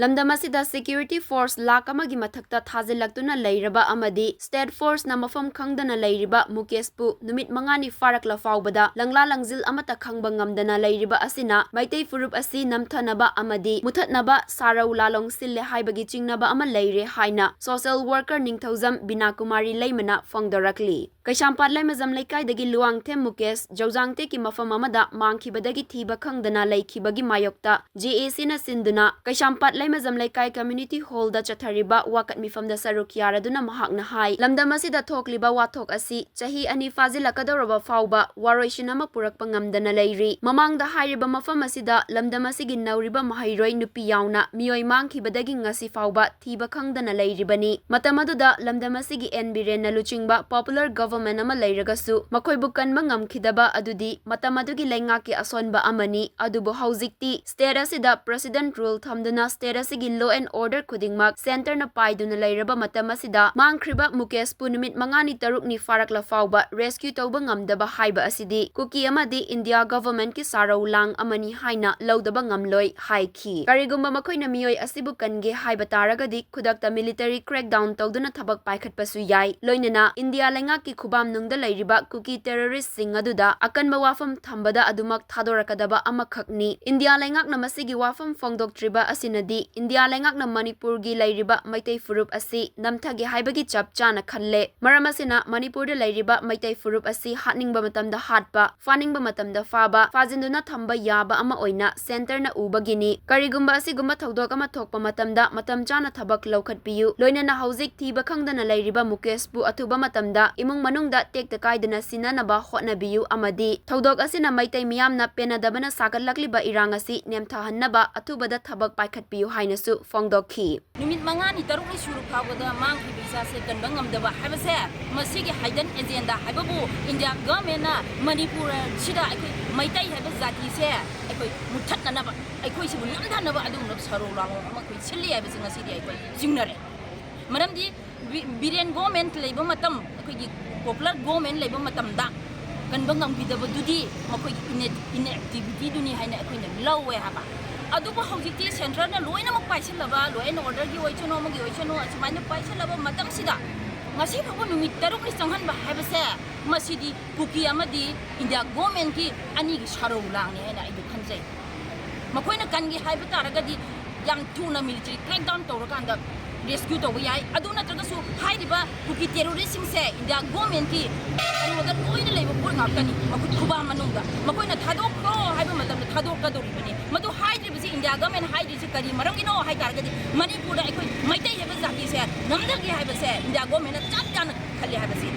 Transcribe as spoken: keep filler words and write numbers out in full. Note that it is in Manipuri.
ꯂꯝꯗꯝ ꯑꯁꯤꯗ security force ꯂꯥꯈ ꯑꯃꯒꯤ ꯃꯊꯛꯇ ꯊꯥꯖꯤꯜꯂꯛꯇꯨꯅ ꯂꯩꯔꯕ ꯑꯃꯗꯤ state forceꯅ ꯃꯐꯝ ꯈꯪꯗꯅ ꯂꯩꯔꯤꯕ ꯃꯨꯀꯦꯁꯄꯨ ꯅꯨꯃꯤꯠ ꯃꯉꯥꯅꯤ ꯐꯥꯔꯛꯂ ꯐꯥꯎꯕꯗ ꯂꯪꯂꯥ ꯂꯪꯖꯤꯜ ꯑꯃꯠꯇ ꯈꯪꯕ ꯉꯝꯗꯅ ꯂꯩꯔꯤꯕ ꯑꯁꯤꯅ ꯃꯩꯇꯩ ꯐꯨꯔꯨꯞ ꯑꯁꯤ ꯅꯝꯊꯅꯕ ꯑꯃꯗꯤ ꯃꯨꯊꯠꯅꯕ ꯁꯥꯔꯧ ꯂꯥꯂꯣꯡ ꯁꯤꯜꯂꯦ ꯍꯥꯏꯕꯒꯤ ꯆꯤꯡꯅꯕ ꯑꯃ ꯂꯩꯔꯦ ꯍꯥꯏꯅ social worker ꯅꯤꯡꯊꯧꯖꯝ ꯕꯤꯅꯥ ꯀꯨꯃꯥꯔꯤ ꯂꯩꯃꯅ ꯐꯣꯡꯗꯣꯔꯛꯂꯤ꯫ ꯀꯩꯁꯥꯝꯄꯥꯠ ꯂꯩꯃꯖꯝ ꯂꯩꯀꯥꯏꯗꯒꯤ ꯂꯨꯋꯥꯡꯊꯦꯝ ꯃꯨꯀꯦꯁ ꯖꯧꯖꯥꯡꯇꯦꯛꯀꯤ ꯃꯐꯝ ꯑꯃꯗ ꯃꯥꯡꯈꯤꯕꯗꯒꯤ ꯊꯤꯕ ꯈꯪꯗꯅ ꯂꯩꯈꯤꯕꯒꯤ ꯃꯥꯌꯣꯛꯇ JACꯅ ꯁꯤꯟꯗꯨꯅ ꯀꯩꯁꯥꯝꯄꯥꯠ ꯂꯩꯃꯖꯝ ꯂꯩꯀꯥꯏ community hallꯗ ꯆꯠꯊꯔꯤꯕ ꯋꯥꯀꯠ ꯃꯤꯐꯝꯗ ꯁꯔꯨꯛ ꯌꯥꯔꯗꯨꯅ ꯃꯍꯥꯛꯅ ꯍꯥꯏ, ꯂꯝꯗꯝ ꯑꯁꯤꯗ ꯊꯣꯛꯂꯤꯕ ꯋꯥꯊꯣꯛ ꯑꯁꯤ ꯆꯍꯤ ꯑꯅꯤ ꯐꯥꯖꯤꯜꯂꯛꯀꯗꯧꯔꯕ ꯐꯥꯎꯕ ꯋꯥꯔꯣꯏꯁꯤꯟ ꯑꯃ ꯄꯨꯔꯛꯄ ꯉꯝꯗꯅ ꯂꯩꯔꯤ꯫ ꯃꯃꯥꯡꯗ ꯍꯥꯏꯔꯤꯕ ꯃꯐꯝ ꯑꯁꯤꯗ ꯂꯝꯗꯝ ꯑꯁꯤꯒꯤ ꯅꯧꯔꯤꯕ ꯃꯍꯩꯔꯣꯏ ꯅꯨꯄꯤ ꯌꯥꯎꯅ ꯃꯤꯑꯣꯏ ꯃꯥꯡꯈꯤꯕꯗꯒꯤ ꯉꯁꯤ ꯐꯥꯎꯕ ꯊꯤꯕ ꯈꯪꯗꯅ ꯂꯩꯔꯤꯕꯅꯤ꯫ ꯃꯇꯝ ꯑꯗꯨꯗ ꯂꯝꯗꯝ ꯑꯁꯤꯒꯤ ꯑꯦꯟ ꯕꯤꯔꯦꯟꯅ ꯂꯨꯆꯤꯡꯕ popular government ꯑꯃ ꯂꯩꯔꯒꯁꯨ ꯃꯈꯣꯏꯕꯨ ꯀꯟꯕ ꯉꯝꯈꯤꯗꯕ ꯑꯗꯨꯗꯤ ꯃꯇꯝ ꯑꯗꯨꯒꯤ ꯂꯩꯉꯥꯛꯀꯤ ꯑꯁꯣꯟꯕ ꯑꯃꯅꯤ꯫ ꯑꯗꯨꯕꯨ ꯍꯧꯖꯤꯛꯇꯤ state ꯑꯁꯤꯗ president rule ꯊꯝꯗꯨꯅ state ꯑꯁꯤꯒꯤ law and order ꯈꯨꯗꯤꯡꯃꯛ centreꯅ ꯄꯥꯏꯗꯨꯅ ꯂꯩꯔꯕ ꯃꯇꯝ ꯑꯁꯤꯗ ꯃꯥꯡꯈ꯭ꯔꯤꯕ ꯃꯨꯀꯦꯁꯄꯨ ꯅꯨꯃꯤꯠ ꯃꯉꯥꯅꯤ ꯇꯔꯨꯛꯅꯤ ꯐꯥꯔꯛꯂ ꯐꯥꯎꯕ rescue ꯇꯧꯕ ꯉꯝꯗꯕ ꯍꯥꯏꯕ ꯑꯁꯤꯗꯤ ꯀꯨꯀꯤ ꯑꯃꯗꯤ India governmentꯀꯤ ꯁꯥꯔꯧ ꯂꯥꯡ ꯑꯃꯅꯤ ꯍꯥꯏꯅ ꯂꯧꯗꯕ ꯉꯝꯂꯣꯏ ꯍꯥꯏꯈꯤ꯫ ꯀꯔꯤꯒꯨꯝꯕ ꯃꯈꯣꯏꯅ ꯃꯤꯑꯣꯏ ꯑꯁꯤꯕꯨ ꯀꯟꯒꯦ ꯍꯥꯏꯕ ꯇꯥꯔꯒꯗꯤ ꯈꯨꯗꯛꯇ military crackdown ꯇꯧꯗꯨꯅ ꯊꯕꯛ ꯄꯥꯏꯈꯠꯄꯁꯨ ꯌꯥꯏ꯫ ꯂꯣꯏꯅꯅ ꯏꯟꯗꯤꯌꯥ ꯂꯩꯉꯥꯛꯀꯤ ꯈꯨꯕꯥꯝꯅꯨꯡꯗ ꯂꯩꯔꯤꯕ ꯀꯨꯀꯤ terroristꯁꯤꯡ ꯑꯗꯨꯗ ꯑꯀꯟꯕ ꯋꯥꯐꯝ ꯊꯝꯕꯗ ꯑꯗꯨꯃꯛ ꯊꯥꯗꯣꯔꯛꯀꯗꯕ ꯑꯃꯈꯛꯅꯤ꯫ ꯏꯟꯗꯤꯌꯥ ꯂꯩꯉꯥꯛꯅ ꯃꯁꯤꯒꯤ ꯋꯥꯐꯝ ꯐꯣꯡꯗꯣꯛꯇ꯭ꯔꯤꯕ ꯑꯁꯤꯅꯗꯤ ꯏꯟꯗꯤꯌꯥ ꯂꯩꯉꯥꯛꯅ ꯃꯅꯤꯄꯨꯔꯒꯤ ꯂꯩꯔꯤꯕ ꯃꯩꯇꯩ ꯐꯨꯔꯨꯞ ꯑꯁꯤ ꯅꯝꯊꯒꯦ ꯍꯥꯏꯕꯒꯤ ꯆꯞ ꯆꯥꯅ ꯈꯜꯂꯦ꯫ ꯃꯔꯝ ꯑꯁꯤꯅ ꯃꯅꯤꯄꯨꯔꯗ ꯂꯩꯔꯤꯕ ꯃꯩꯇꯩ ꯐꯨꯔꯨꯞ ꯑꯁꯤ ꯍꯥꯠꯅꯤꯡꯕ ꯃꯇꯝꯗ ꯍꯥꯠꯄ, ꯐꯥꯅꯤꯡꯕ ꯃꯇꯝꯗ ꯐꯥꯕ, ꯐꯥꯖꯤꯟꯗꯨꯅ ꯊꯝꯕ ꯌꯥꯕ ꯑꯃ ꯑꯣꯏꯅ centreꯅ ꯎꯕꯒꯤꯅꯤ꯫ ꯀꯔꯤꯒꯨꯝꯕ ꯑꯁꯤꯒꯨꯝꯕ ꯊꯧꯗꯣꯛ ꯑꯃ ꯊꯣꯛꯄ ꯃꯇꯝꯗ ꯃꯇꯝ ꯆꯥꯅ ꯊꯕꯛ ꯂꯧꯈꯠꯄꯤꯌꯨ꯫ ꯂꯣꯏꯅꯅ ꯍꯧꯖꯤꯛ ꯊꯤꯕ ꯈꯪꯗꯅ ꯂꯩꯔꯤꯕ ꯃꯨꯀꯦꯁꯄꯨ ꯑꯊꯨꯕ ꯃꯇꯝꯗ ꯏꯃꯨꯡ ꯃꯅꯨꯡꯗ ꯇꯦꯛꯇ ꯀꯥꯏꯗꯅ ꯁꯤꯟꯅꯅꯕ ꯍꯣꯠꯅꯕꯤꯌꯨ ꯑꯃꯗꯤ ꯊꯧꯗꯣꯛ ꯑꯁꯤꯅ ꯃꯩꯇꯩ ꯃꯤꯌꯥꯝꯅ ꯄꯦꯟꯅꯗꯕꯅ ꯁꯥꯒꯠꯂꯛꯂꯤꯕ ꯏꯔꯥꯡ ꯑꯁꯤ ꯅꯦꯝꯊꯍꯟꯅꯕ ꯑꯊꯨꯕꯗ ꯊꯕꯛ ꯄꯥꯏꯈꯠꯄꯤꯌꯨ ꯍꯥꯏꯅꯁꯨ ꯐꯣꯡꯗꯣꯛꯈꯤ꯫ ꯅꯨꯃꯤꯠ ꯃꯉꯥꯅꯤ ꯇꯔꯨꯛꯅꯤ ꯁꯨꯔ ꯐꯥꯎꯕꯗ ꯃꯥꯡꯈꯤꯕ ꯏꯆꯥꯁꯦ ꯀꯟꯕ ꯉꯝꯗꯕ ꯍꯥꯏꯕꯁꯦ, ꯃꯁꯤꯒꯤ hidden agenda ꯍꯥꯏꯕꯕꯨ ꯏꯟꯗꯤꯌꯥ governmentꯅ ꯃꯅꯤꯄꯨꯔꯁꯤꯗ ꯑꯩꯈꯣꯏ ꯃꯩꯇꯩ ꯍꯥꯏꯕ ꯖꯥꯇꯤꯁꯦ ꯑꯩꯈꯣꯏ ꯃꯨꯠꯊꯠꯅꯅꯕ, ꯑꯩꯈꯣꯏꯁꯤꯕꯨ ꯅꯝꯊꯅꯕ ꯑꯗꯨꯒꯨꯝꯂꯕ ꯁꯥꯔꯧ ꯂꯥꯂꯣꯡ ꯑꯃ ꯑꯩꯈꯣꯏ ꯁꯤꯜꯂꯤ ꯍꯥꯏꯕꯁꯤ ꯉꯁꯤꯗꯤ ꯑꯩꯈꯣꯏ ꯆꯤꯡꯅꯔꯦ꯫ ꯃꯔꯝꯗꯤ ꯕꯤ-, ꯕꯤꯔꯦꯟ government ꯂꯩꯕ ꯃꯇꯝ, ꯑꯩꯈꯣꯏꯒꯤ popular government ꯂꯩꯕ ꯃꯇꯝꯗ ꯀꯟꯕ ꯉꯝꯈꯤꯗꯕꯗꯨꯗꯤ ꯃꯈꯣꯏꯒꯤ ine-, inactivityꯗꯨꯅꯤ ꯍꯥꯏꯅ ꯑꯩꯈꯣꯏꯅ ꯂꯧꯋꯦ ꯍꯥꯏꯕ꯫ ꯑꯗꯨꯕꯨ ꯍꯧꯖꯤꯛꯇꯤ centreꯅ ꯂꯣꯏꯅꯃꯛ ꯄꯥꯏꯁꯤꯜꯂꯕ, law and orderꯒꯤ ꯑꯣꯏꯁꯅꯨ, ꯑꯃꯒꯤ ꯑꯣꯏꯁꯅꯨ, ꯑꯁꯨꯃꯥꯏꯅ ꯄꯥꯏꯁꯤꯜꯂꯕ ꯃꯇꯝꯁꯤꯗ ꯉꯁꯤ ꯐꯥꯎꯕ ꯅꯨꯃꯤꯠ ꯇꯔꯨꯛꯅꯤ ꯆꯪꯍꯟꯕ ꯍꯥꯏꯕꯁꯦ, ꯃꯁꯤꯗꯤ ꯀꯨꯀꯤ ꯑꯃꯗꯤ ꯏꯟꯗꯤꯌꯥ governmentꯀꯤ ꯑꯅꯤꯒꯤ ꯁꯥꯔꯧ ꯂꯥꯡꯅꯤ ꯍꯥꯏꯅ ꯑꯩꯗꯤ ꯈꯟꯖꯩ꯫ ꯃꯈꯣꯏꯅ ꯀꯟꯒꯦ ꯍꯥꯏꯕ ꯇꯥꯔꯒꯗꯤ ꯌꯥꯝ ꯊꯨꯅ military crackdown ꯇꯧꯔꯀꯥꯟꯗ rescue ꯇꯧꯕ ꯌꯥꯏ꯫ ꯑꯗꯨ ꯅꯠꯇ꯭ꯔꯒꯁꯨ ꯍꯥꯏꯔꯤꯕ ꯀꯨꯀꯤ terroristꯁꯤꯡꯁꯦ ꯏꯟꯗꯤꯌꯥ governmentꯀꯤ ꯀꯩꯅꯣꯗ ꯂꯣꯏꯅ ꯂꯩꯕ ꯄꯣꯠ ꯉꯥꯛꯇꯅꯤ, ꯃꯈꯣꯏ ꯈꯨꯕꯥ ꯃꯅꯨꯡꯗ꯫ ꯃꯈꯣꯏꯅ ꯊꯥꯗꯣꯛꯈ꯭ꯔꯣ ꯍꯥꯏꯕ ꯃꯇꯝꯗ ꯊꯥꯗꯣꯛꯀꯗꯧꯔꯤꯕꯅꯤ꯫ ꯃꯗꯨ ꯍꯥꯏꯗ꯭ꯔꯤꯕꯁꯤ, ꯏꯟꯗꯤꯌꯥ government ꯍꯥꯏꯗ꯭ꯔꯤꯁꯤ ꯀꯔꯤ ꯃꯔꯝꯒꯤꯅꯣ ꯍꯥꯏ ꯇꯥꯔꯒꯗꯤ, ꯃꯅꯤꯄꯨꯔꯗ ꯑꯩꯈꯣꯏ ꯃꯩꯇꯩ ꯍꯥꯏꯕ ꯖꯥꯇꯤꯁꯦ ꯅꯝꯊꯒꯦ ꯍꯥꯏꯕꯁꯦ ꯏꯟꯗꯤꯌꯥ governmentꯅ ꯆꯞ ꯆꯥꯅ ꯈꯜꯂꯤ ꯍꯥꯏꯕꯁꯤ